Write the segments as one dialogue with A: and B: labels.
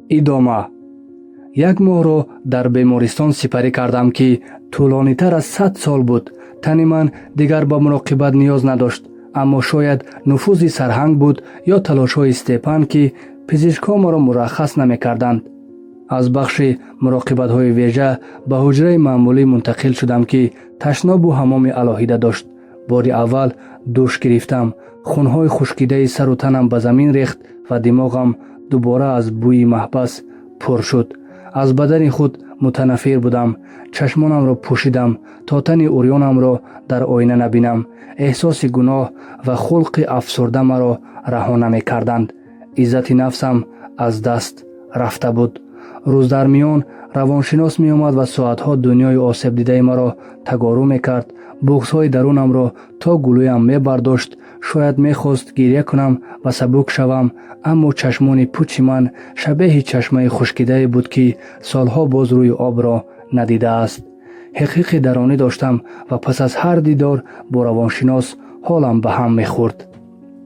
A: Идома. Як моҳро дар бемористон сипарӣ кардам, ки тӯлонитар аз 100 сол буд. Тани ман дигар ба муроқибат ниёз надошт, аммо шояд нуфузи сарҳанг буд ё талошҳои Степан, ки пизишкҳо маро мураххас намекарданд. Аз бахши муроқибатҳои вежа ба ҳуҷраи маъмулӣ мунтақил шудам, ки ташнобу ҳаммоми алоҳида дошт. Бори аввал душ гирифтам. Хунҳои хушкидаи сару танам ба замин рехт ва димоғам дубора аз бӯи маҳбас пур шуд. Аз бадани худ мутанаффир будам. Чашмонамро пӯшидам, то тани урёнамро дар оина набинам. Эҳсоси гуноҳ ва хулқи афсурда маро раҳо намекарданд. Иззати нафсам аз даст рафта буд. Рӯз дар миён равоншинос меомад ва соатҳо дунёи осебдидаи маро тагорӯ мекард, буғзҳои дарунамро то гулӯям мебардошт. Шояд мехост гиря кунам ва сабук шавам, аммо чашмони пучи ман шабеҳи чашмаи хушкидае буд, ки солҳо боз рӯи обро надидааст. Ҳиқ-ҳиқи дарунӣ доштам ва пас аз ҳар дидор бо равоншинос ҳолам ба ҳам мехӯрд.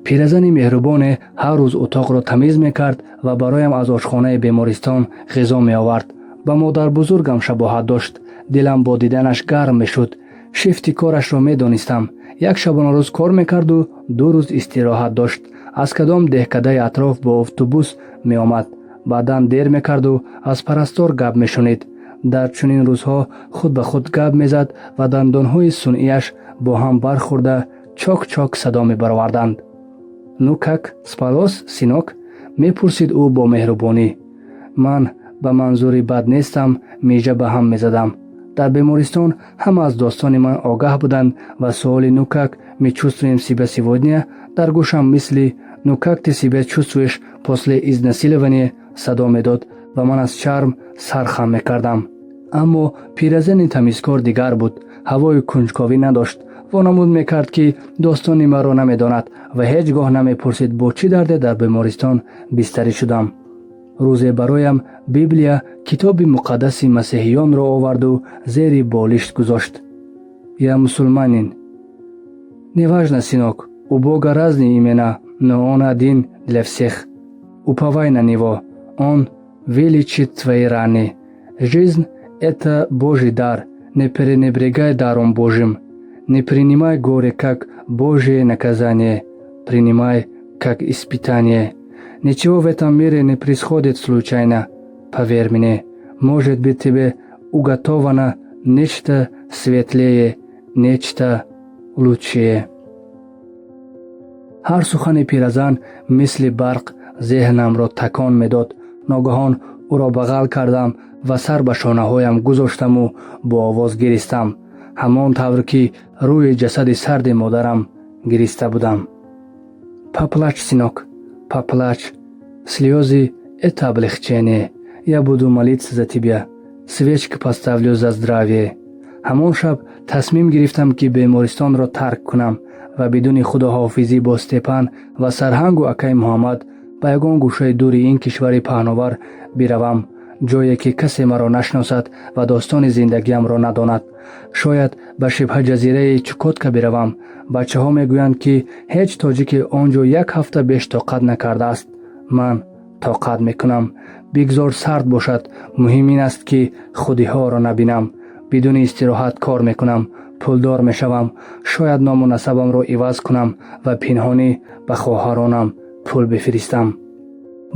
A: Пиразани меҳрубоне ҳар рӯз утоқро тамиз мекард ва бароям аз ошхонаи бемористон ғизо меовард. Ба модарбузургам шабоҳат дошт. Дилам бо диданаш гарм мешуд. Шифти корашро медонистам: як шабонарӯз кор мекарду 2 рӯз истироҳат дошт. Аз кадом деҳкадаи атроф бо автобус меомад. Баъдан дер мекарду аз парастор гап мешунид. Дар чунин рӯзҳо худ ба худ гап мезад ва дандонҳои сунъияш бо ҳам бархӯрда, чок-чок садо мебароварданд. «Ну как спалось, сынок?» — мепурсид ӯ бо меҳрубонӣ. Ман ба манзури бад нестам мижа ба ҳам мезадам. Дар бемористон ҳама аз достони ман огаҳ буданд ва суоли «Ну как мы чувствуем себя сегодня?» дар гӯшам мисли «Ну как ты себя чувствуешь после изнасилования?» садо медод ва ман аз шарм сар хам мекардам. Аммо пиразани тамизкор дигар буд. Ҳавои кунҷковӣ надошт. Вонамуд мекард, ки достони маро намедонад, ва ҳеҷ гоҳ намепурсид, бо чӣ дарде дар бемористон бистарӣ шудам. Рӯзе бароям Библия, китоби муқаддаси масеҳиёнро, оварду зери болишт гузошт. «Я мусульманин». «Неважно, сынок, у Бога разные имена, но он один для всех. Уповай на него, он вылечит твои раны. Жизнь — это Божий дар, не пренебрегай даром Божьим. Не принимай горе как Божье наказание, принимай как испытание. Ничего в этом мире не происходит случайно, поверь мне. Может быть, тебе уготовано нечто светлее, нечто лучшее». Ҳар сухани пиразан мисли барқ зеҳнамро такон медод. Ногаҳон ӯро бағал кардам ва сар ба шонаҳоям гузоштаму бо овоз гиристам, ҳамон тавр ки рӯи ҷасади сарди модарам гириста будам. «Поплачь, сынок, поплачь. Слезы — это облегчение. Я буду молиться за тебя. Свечки поставлю за здравие». Ҳамон шаб тасмим гирифтам, ки бемористонро тарк кунам ва бидуни худоҳофизӣ бо Степан ва сарҳангу акаи Муҳаммад ба ягон гӯшаи дури ин кишвари паҳновар биравам, ҷое ки касе маро нашиносад ва достони зиндагиамро надонад. Шояд ба шибҳа ҷазираи Чукотка биравам. Бачаҳо мегӯянд, ки ҳеҷ тоҷике он ҷо як ҳафта беш тоқат накардааст. Ман тоқат мекунам. Бигзор сард бошад, муҳим ин аст, ки худиҳоро набинам. Бидуни истироҳат кор мекунам, пулдор мешавам. Шояд ному насабамро иваз кунам ва пинҳонӣ ба хоҳаронам пул бифиристам.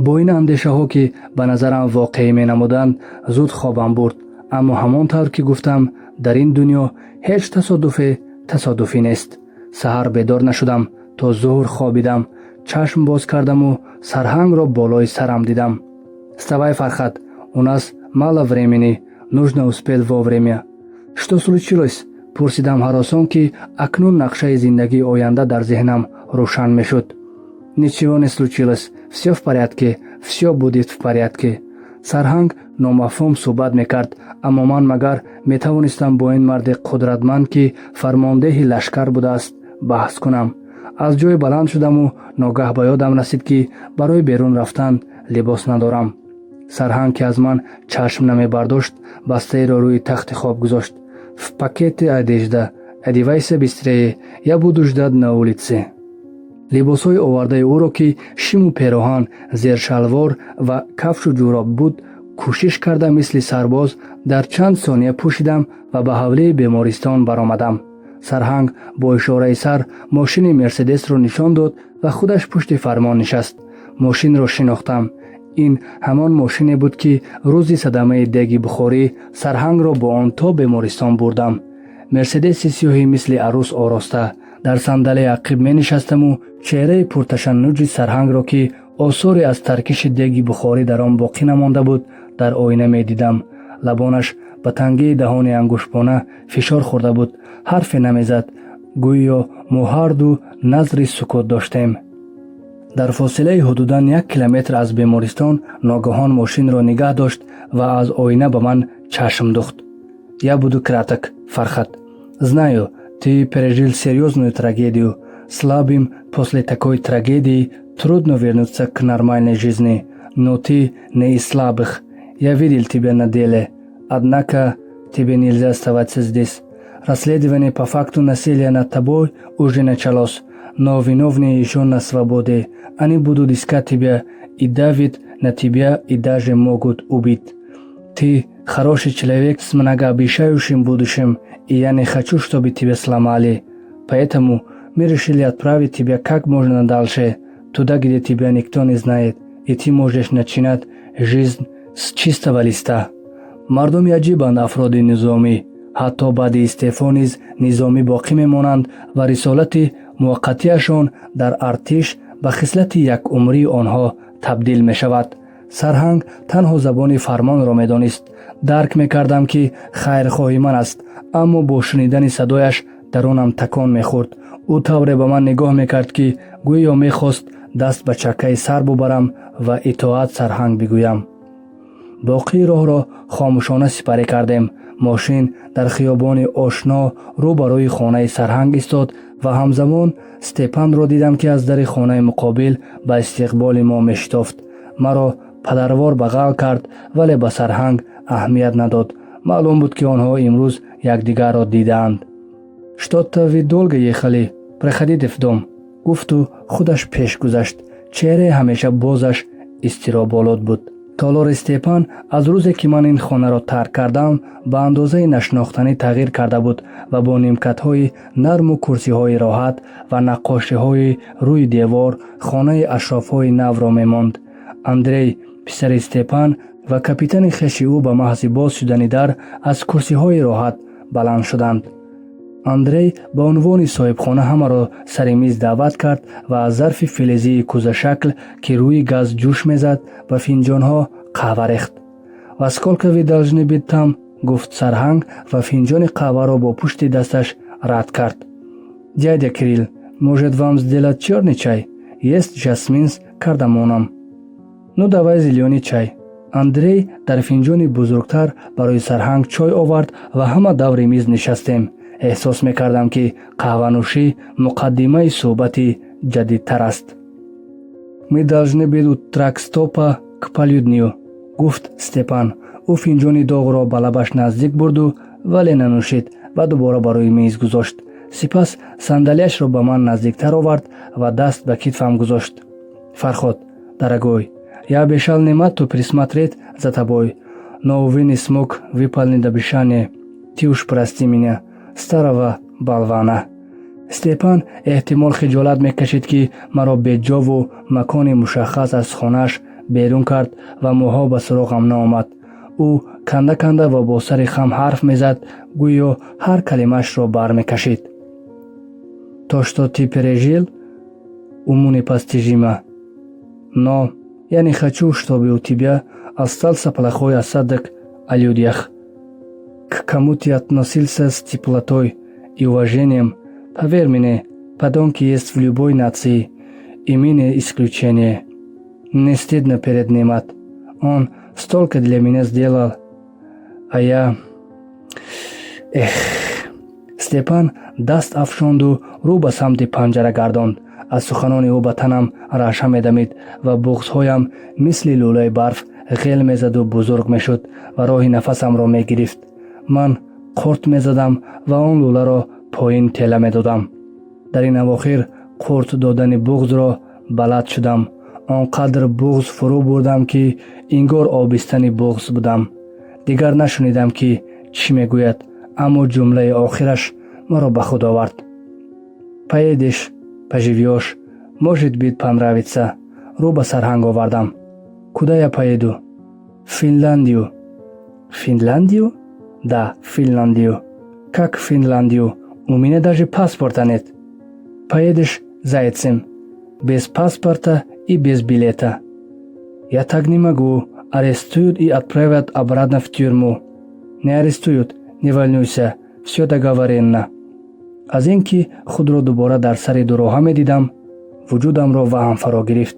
A: Бо ин андешаҳо, ки ба назарам воқеӣ менамуданд, зуд хобам бурд. Аммо ҳамон тавр ки гуфтам, дар ин дунё ҳеҷ тасодуфе тасодуфӣ нест. Саҳар бедор нашудам, то зуҳр хобидам. Чашм боз кардаму сарҳангро болои сарам дидам. «Вставай, Фархад, у нас мало времени, нужно успеть вовремя». «Что случилось?» — пурсидам ҳаросон, ки акнун нақшаи зиндагии оянда дар зеҳнам рӯшан мешуд. «Ничего не случилось, всё в порядке, всё будет в порядке». Сарҳанг номафҳум суҳбат мекард, аммо ман магар метавонистам бо ин марди қудратманд, ки фармондеҳи лашкар будааст, баҳс кунам? Аз ҷой баланд шудаму ногаҳ ба ёдам расид, ки барои берун рафтан либос надорам. Сарҳанг, ки аз ман чашм намебардошт, бастаеро рӯи тахти хоб гузошт. «В пакете одежда. Одевайся быстрее, я буду ждать на улице». Либосҳои овардаи ӯро, ки шиму пероҳан, зершалвор ва кафшу ҷуроб буд, кӯшиш карда мисли сарбоз дар чанд сония пӯшидам ва ба ҳавлии бемористон баромадам. Сарҳанг бо ишораи сар мошини Мерседесро нишон дод ва худаш пушти фармон нишаст. Мошинро шинохтам. Ин ҳамон мошине буд, ки рӯзи садамаи деги бухорӣ сарҳангро бо он то бемористон бурдам. Мерседеси сиёҳи мисли арӯс ороста. Дар сандалии ақиб менишастаму чеҳраи пурташаннуҷи сарҳангро, ки осоре аз таркиши деги бухорӣ дар он боқӣ намонда буд, дар оина медидам. Лабонаш ба тангии даҳони ангуштпона фишор хӯрда буд, ҳарфе намезад, гӯё мо ҳарду назри сукут доштем. Дар фосилаи ҳудудан 1 километр аз бемористон ногаҳон мошинро нигаҳ дошт ва аз оина ба ман чашм духт. «Я буду краток, Фархад. Знаю, ты пережил серьезную трагедию. Слабым после такой трагедии трудно вернуться к нормальной жизни, но ты не из слабых. Я видел тебя на деле. Однако тебе нельзя оставаться здесь. Расследование по факту насилия над тобой уже началось, но виновные еще на свободе. Они будут искать тебя и давить на тебя и даже могут убить. Ты хороший человек с многообещающим будущим, и я не хочу, чтобы тебя сломали. Поэтому мы решили отправить тебя как можно дальше, туда, где тебя никто не знает, и ты можешь начинать жизнь с чистого листа». Мардуми аҷибанд афроди низомӣ. Ҳатто баъди истеъфо низ низомӣ боқӣ мемонанд ва рисолати муваққатиашон дар артиш ба хислати якумрии онҳо табдил мешавад. Сарҳанг танҳо забони фармонро медонист. Дарк мекардам, ки хайрхоҳи ман аст, аммо бо шунидани садояш дарунам такон мехӯрд. Ӯ тавре ба ман нигоҳ мекард, ки гӯё мехост даст ба чаккаи сар бубарам ва «Итоат, сарҳанг» бигӯям. Боқии роҳро хомӯшона сипарӣ кардем. Мошин дар хиёбони ошно рӯ ба рӯи хонаи сарҳанг истод ва ҳамзамон Степанро дидам, ки аз дари хонаи муқобил ба истиқболи мо мешитофт. Маро падарвор бағал кард, вале ба сарҳанг аҳамият надод. Маълум буд, ки онҳо имрӯз якдигарро дидаанд. «Что-то вы долго ехали. Проходите в дом», гуфту худаш пеш гузашт. Чеҳраи ҳамеша бозаш изтироболуд буд. Толори Степан аз рӯзе, ки ман ин хонаро тарк кардам, ба андозаи нашинохтанӣ тағйир карда буд ва бо нимкатҳои нарму курсиҳои роҳат ва наққошиҳои рӯи девор хонаи ашрофҳои навро мемонд. Андрей, писари Степан ва капитани хеши ӯ, ба маҳзи боз шудани дар аз курсиҳои роҳат баланд шуданд. Андрей ба унвони соҳибхона ҳамаро сари миз даъват кард ва аз зарфи филизии кӯзашакл, ки рӯи газ ҷӯш мезад, ба финҷонҳо қаҳва рехт. «Во сколько вы должны быть там?» гуфт сарҳанг ва финҷони қаҳваро бо пушти дасташ рад кард. «Дядя Кирилл, может, вам сделать чёрный чай? Есть жасмин с кардамоном». «Ну, давай зелёный чай». Андрей дар финҷони бузургтар барои сарҳанг чой овард ва ҳама даври миз нишастем. Эҳсос мекардам, ки қаҳванӯшӣ муқаддимаи суҳбати ҷадидтар аст. «Мы должны быть у тракстопа к полудню», гуфт Степан. Ӯ финҷони доғро ба лабаш наздик бурду, вале нанӯшид ва дубора ба рӯи миз гузошт. Сипас сандалиашро ба ман наздиктар овард ва даст ба китфам гузошт. «Фарход, дорогой, я обещал Немату присмотреть за тобой, но, увы, не смог выполнить обещание. Ты уж прости меня, старого болвана». Степан эҳтимол хиҷолат мекашид, ки маро беҷову макони мушаххас аз хонааш берун кард ва моҳҳо ба суроғам наомад. Ӯ канда канда ва бо сари хам ҳарф мезад, гӯё ҳар калимаашро бармекашид. «То, что ты пережил, уму непостижимо. Но я не хочу, чтобы у тебя остался плохой осадок о людях, к кому ты относился с теплотой и уважением. Поверь мне, подонки есть в любой нации, и мы не исключение. Не стыдно перед Немат. Он столько для меня сделал, а я... Эх». Степан даст афшонду рӯ ба самти панҷара гардонд. Аз суханони ӯ ба танам раъша медамид ва буғзҳоям мисли лӯлаи барф ғел мезаду бузург мешуд ва роҳи нафасамро мегирифт. Ман қурт мезадам ва он лӯларо поин тела медодам. Дар ин авохир Қурт додани буғзро балад шудам. Он қадр буғз фурӯ бурдам, ки ингор обистани буғз будам. Дигар нашунидам, ки чӣ мегӯяд, аммо ҷумлаи охираш маро ба худ овард: «Поедешь, поживёшь, может быть, понравится». Рӯ ба сарҳанг овардам. «Куда я поеду?» «Финляндию». «Финляндию?» «Да, Финляндию». «Как Финляндию? У меня даже паспорта нет». «Поедешь зайцем, без паспорта и без билета». «Я так не могу. Арестуют и отправят обратно в тюрьму». «Не арестуют, не волнуйся, все договорено». Аз ин ки худро дубора дар сари дуроҳа медидам, вуҷудамро ваҳм фаро гирифт.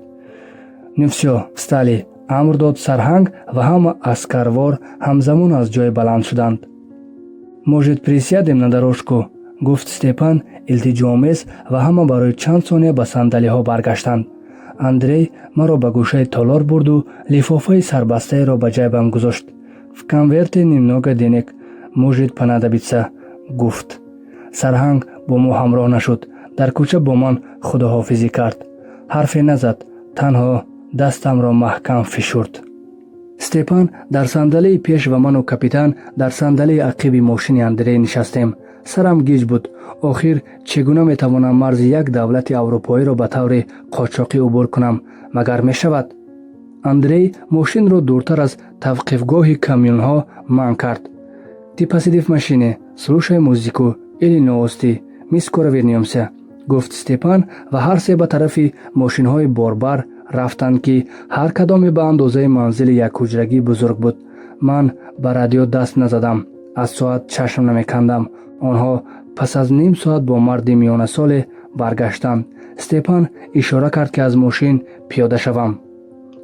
A: «Ну всё, встали», амр дод сарҳанг ва ҳама аскарвор ҳамзамон аз ҷой баланд шуданд. «Может, присядем на дорожку?» гуфт Степан илтиҷоомез ва ҳама барои чанд сония ба сандалиҳо баргаштанд. Андрей маро ба гӯшаи толор бурду лифофаи сарбастаеро ба ҷайбам гузошт. «В конверте немного денег, может понадобится», гуфт. Сарҳанг бо мо ҳамроҳ нашуд. Дар кӯча бо ман худоҳофизӣ кард, ҳарфе назад, танҳо дастамро маҳкам фишурд. Степан дар сандалии пеш ва ману капитан дар сандалии ақиби мошини Андрей нишастем. Сарам гиҷ буд. Охир чӣ гуна метавонам марзи як давлати аврупоиро ба таври қочоқӣ убур кунам? Магар мешавад? Андрей мошинро дуртар аз тавқифгоҳи камёнҳо манъ кард. «Ты посиди в машине, слушай музыку или новости, мы скоро вернёмся», гуфт Степан ва ҳар се ба тарафи мошинҳои борбар рафтанд, ки ҳар кадоме ба андозаи манзили якҳуҷрагӣ бузург буд. Ман ба радио даст назадам, аз соат чашм намекандам. Онҳо пас аз ним соат бо марди миёнасоле баргаштанд. Степан ишора кард, ки аз мошин пиёда шавам.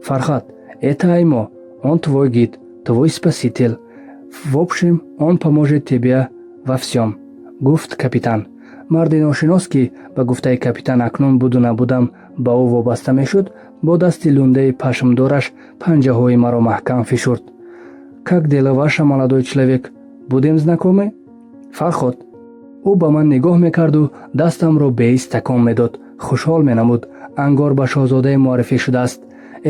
A: «Фархад, это Аймо, он твой гид, твой спаситель, в общем, он поможет тебе во всём», гуфт капитан. Марди ношинос, ки ба гуфтаи капитан акнун буду набудам ба ӯ вобаста мешуд, бо дасти лундаи пашмдораш панҷаҳои маро маҳкам фишурд. «Как дела ваша, молодой человек? Будем знакомы? Фарход». Ӯ ба ман нигоҳ мекарду дастамро беист такон медод. Хушҳол менамуд, ангор ба шоҳзодае муаррифӣ шудааст.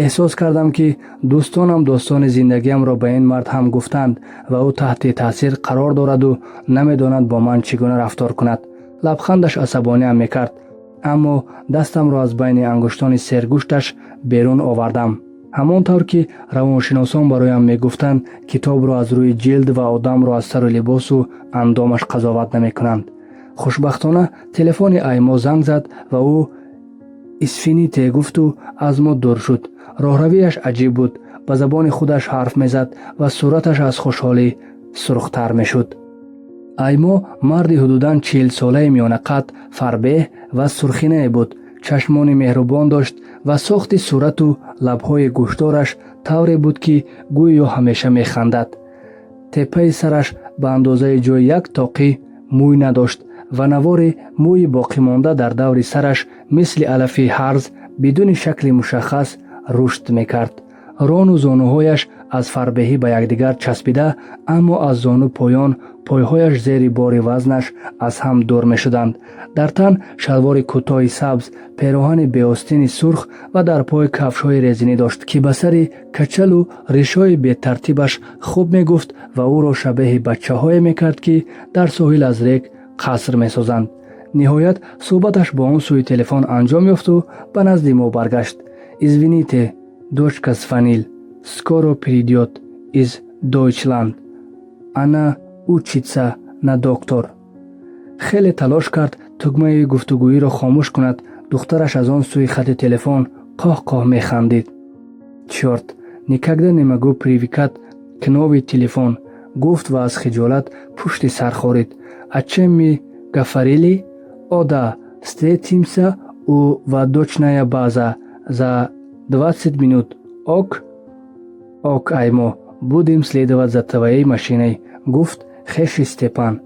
A: Эҳсос кардам, ки дӯстонам достони зиндагиамро ба ин мард ҳам гуфтанд ва ӯ таҳти таъсир қарор дораду намедонад, бо ман чӣ гуна рафтор кунад. Лабхандаш асабониам мекард, аммо дастамро аз байни ангуштони сергӯшташ берун овардам. Ҳамон тавр ки равоншиносон бароям мегуфтанд, китобро аз рӯи ҷилд ва одамро аз сару либосу андомаш қазоват намекунанд. Хушбахтона, телефони Аймо занг зад ва ӯ «Извините» гуфту аз мо дур шуд. Роҳравиаш аҷиб буд, ба забони худаш ҳарф мезад ва сураташ аз хушҳолӣ сурхтар мешуд. Аймо марди ҳудудан 40-солаи миёнақад, фарбеҳ ва сурхинае буд. Чашмони меҳрубон дошт ва сохти сурату лабҳои гӯштдораш тавре буд, ки гӯё ҳамеша механдад. Теппаи сараш ба андозаи ҷои як тоқӣ мӯй надошт ва навори мӯи боқимонда дар даври сараш мисли алафи ҳарз бидуни шакли мушаххас рушд мекард. Рону зонуҳояш аз фарбеҳӣ ба якдигар часпида, аммо аз зону поён пойҳояш зери бори вазнаш аз ҳам дур мешуданд. Дар тан шалвори кӯтоҳи сабз, пероҳани беостини сурх ва дар пой кафшҳои резинӣ дошт, ки ба сари качалу ришҳои бетартибаш хуб мегуфт ва ӯро шабеҳи бачаҳое мекард, ки дар соҳил аз рег қаср месозанд. Ниҳоят, суҳбаташ бо он сӯи телефон анҷом ёфту ба назди мо баргашт. «Извините, дочка звонил, скоро придёт из Дойчланд, она учится на доктор». Хеле талош кард тугмаи гуфтугӯиро хомӯш кунад. Духтараш аз он сӯи хати телефон қоҳ-қоҳ механдид. «Чёрт, никогда не могу привыкать к новый телефон», гуфт ва аз хиҷолат пушти сар хорид. «О чем мы говорили? О да, встретимся у водочная база за 20 минут, ок?» «Ок, Аймо, будем следовать за твоей машиной», гуфт хеши Степан.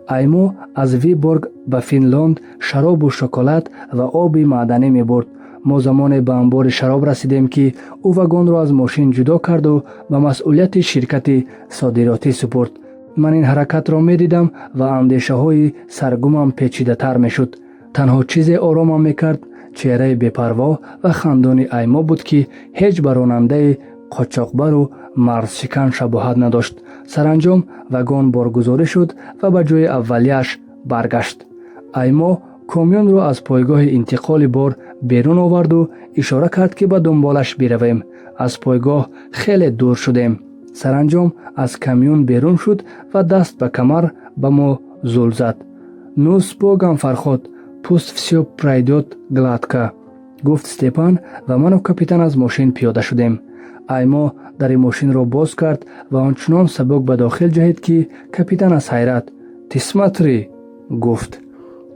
A: Аймо аз Виборг ба Финлонд шаробу шоколад ва оби маъданӣ мебурд. Мо замоне ба амбори шароб расидем, ки ӯ вагонро аз мошин ҷудо карду ба масъулияти ширкати содиротӣ супурд. Ман ин ҳаракатро медидам ва андешаҳои саргумам печидатар мешуд. Танҳо чизе оромам мекард, чеҳраи бепарво ва хандони Аймо буд, ки ҳеҷ ба ронандаи қочоқбару марзшикан шабоҳат надошт. Саранҷом вагон боргузорӣ шуд ва ба ҷои аввалияш баргашт. Аймо комёнро аз пойгоҳи интиқоли бор берун оварду ишора кард, ки ба дунболаш биравем. Аз пойгоҳ хеле дур шудем. Саранҷом аз камён берун шуд ва даст ба камар ба мо зул зад. «Ну, с богом, Фарход, пусть всё пройдёт гладко», — гуфт Степан ва ману капитан аз мошин пиёда шудем. Аймо дари мошинро боз кард ва ончунон сабук ба дохил ҷаҳид, ки капитан аз ҳайрат: «Ты смотри», — гуфт.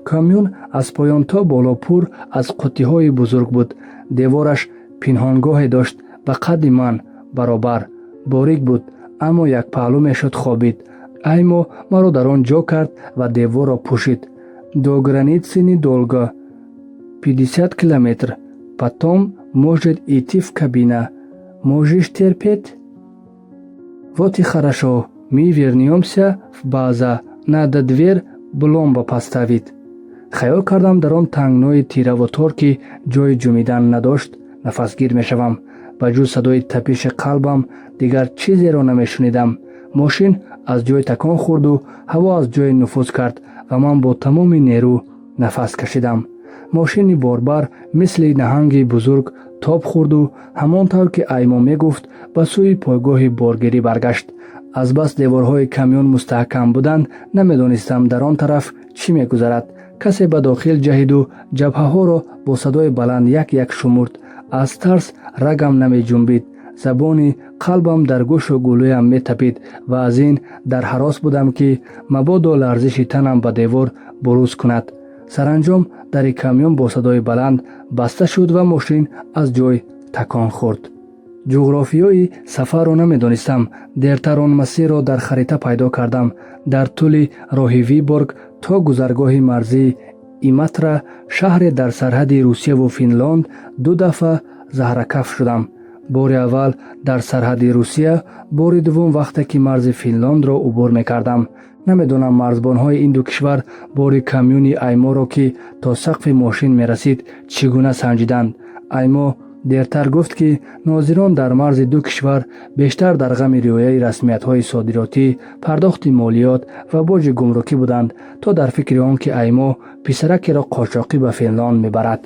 A: Камён аз поён то боло пур аз қуттиҳои бузург буд. Девораш пинҳонгоҳе дошт ба қадди ман баробар, борик буд, аммо якпаҳлӯ мешуд хобид. Аймо маро дар он ҷо кард ва деворро пӯшид. «До границы недолго, 50 километр, потом может идти в кабина. Можешь терпеть? Вот и хорошо. Мы вернёмся в база, надо дверь пломба поставить». Хаёл кардам, дар он тангнои тираву тор, ки ҷои ҷумидан надошт, нафасгир мешавам. Ба ҷуз садои тапиши қалбам дигар чизеро намешунидам. Мошин аз ҷой такон хӯрду ҳаво аз ҷое нуфуз кард ва ман бо тамоми нерӯ нафас кашидам. Мошини борбар мисли наҳанги бузург тоб хӯрду ҳамон тавр, ки Аймо мегуфт, ба сӯи пойгоҳи боргирӣ баргашт. Азбас деворҳои камён мустаҳкам буданд, намедонистам, дар он тараф чӣ мегузарад. Касе ба дохил ҷаҳиду ҷабҳаҳоро бо садои баланд як як шумурд. Аз тарс рагам намеҷунбид, забони қалбам дар гӯшу гулӯям метапид ва аз ин дар ҳарос будам, ки мабодо ларзиши танам ба девор буруз кунад. Саранҷом дари камён бо садои баланд баста шуд ва мошин аз ҷой такон хӯрд. Ҷуғрофиёи сафарро намедонистам. Дертар он масирро дар харита пайдо кардам. Дар тӯли роҳи Виборг то гузаргоҳи марзии Иматра, шаҳре дар сарҳади Русияву Финлонд, ду дафъа заҳракаф шудам. Бори аввал дар сарҳади Русия, бори дуввум вақте ки марзи Финлондро убур мекардам. Намедонам, марзбонҳои ин ду кишвар бори камёни Айморо, ки то сақфи мошин мерасид, чӣ гуна санҷиданд. Аймо дертар гуфт, ки нозирон дар марзи ду кишвар бештар дар ғами риояи расмиятҳои содиротӣ, пардохти молиёт ва боҷи гумрукӣ буданд, то дар фикри он ки Аймо писаракеро қочоқӣ ба Финлонд мебарад.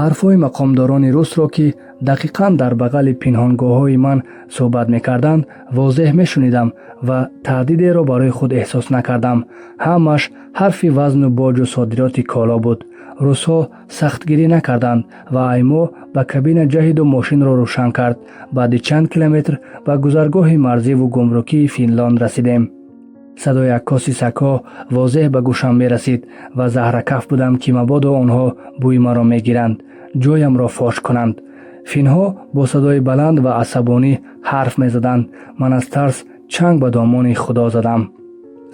A: Ҳарфҳои мақомдорони русро, ки дақиқан дар бағали пинҳонгоҳҳои ман суҳбат мекарданд, возеҳ мешунидам ва таҳдидеро барои худ эҳсос накардам. Ҳамаш ҳарфи вазну боҷу содироти коло буд. Русҳо сахтгирӣ накарданд ва Аймо ба кабина ҷаҳиду мошинро рӯшан кард. Баъди чанд километр ба гузаргоҳи марзиву гумрукии Финлонд расидем. Садои аккоси сагҳо возеҳ ба гӯшам мерасид ва заҳракаф будам, ки мабодо онҳо бӯи маро мегиранд, ҷоямро фош кунанд. Финҳо бо садои баланд ва асабонӣ ҳарф мезаданд. Ман аз тарс чанг ба домони Худо задам.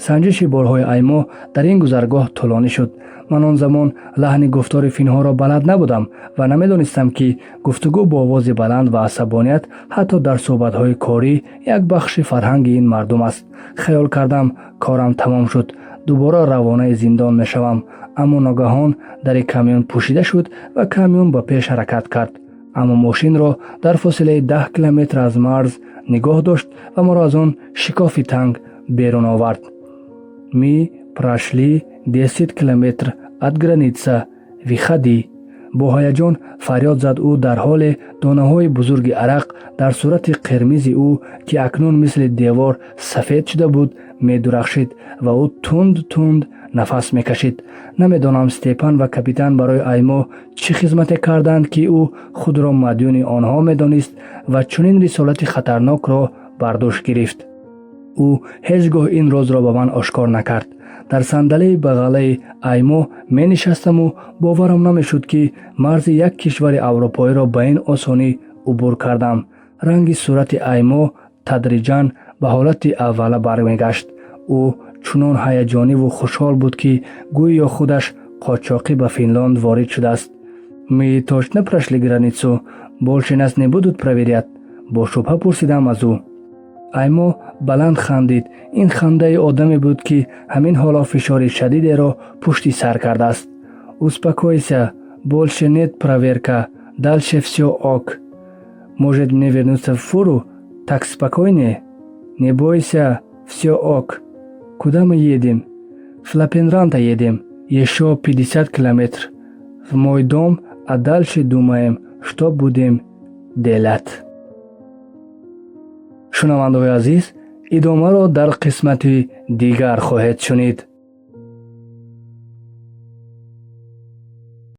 A: Санҷиши борҳои Аймо дар ин гузаргоҳ тӯлонӣ шуд. Ман он замон лаҳни гуфтори финҳоро балад набудам ва намедонистам, ки гуфтугӯ бо овози баланд ва асабоният ҳатто дар суҳбатҳои корӣ як бахши фарҳанги ин мардум аст. Хаёл кардам, корам тамом шуд, дубора равонаи зиндон мешавам. Аммо ногаҳон дари камён пӯшида шуд ва камён ба пеш ҳаракат кард, аммо мошинро дар фосилаи 10 километр аз марз нигоҳ дошт ва моро аз он шикофи танг берун овард. «Мы прошли 10 километр от граница, выходи», — бо ҳаяҷон фарёд зад ӯ, дар ҳоле донаҳои бузурги арақ дар сурати қирмизи ӯ, ки акнун мисли девор сафед шуда буд, медурахшид ва ӯ тунд тунд нафас мекашид. Намедонам, Степан ва капитан барои Аймо чӣ хизмате карданд, ки ӯ худро мадюни онҳо медонист ва чунин рисолати хатарнокро бар дӯш гирифт. Ӯ ҳеҷ гоҳ ин розро ба ман ошкор накард. Дар сандалии бағалаи Аймо менишастаму боварам намешуд, ки марзи як кишвари аврупоиро ба ин осонӣ убур кардам. Ранги сурати Аймо тадриҷан ба ҳолати аввала бармегашт. Ӯ чунон ҳаяҷониву хушҳол буд, ки гӯё худаш қочоқӣ ба Финлонд ворид шудааст. «Мы точно прошли границу? Больше нас не будут проверять?» — бо шубҳа пурсидам аз ӯ. Аймо баланд хандид. Ин хандаи одаме буд, ки ҳамин ҳоло фишори шадидеро пушти сар кардааст. Успокойся, больше нет проверка, дальше всё ок. Может, мне вернуться в фуру? Так спокойнее? Не бойся, всё ок. Куда мы едем? В Лаппеенранта едем. Еще 50 километров. В мой дом, а дальше думаем, что будем делать. Шунавандаҳои азиз, идомаро дар қисмати дигар хоҳед шунид.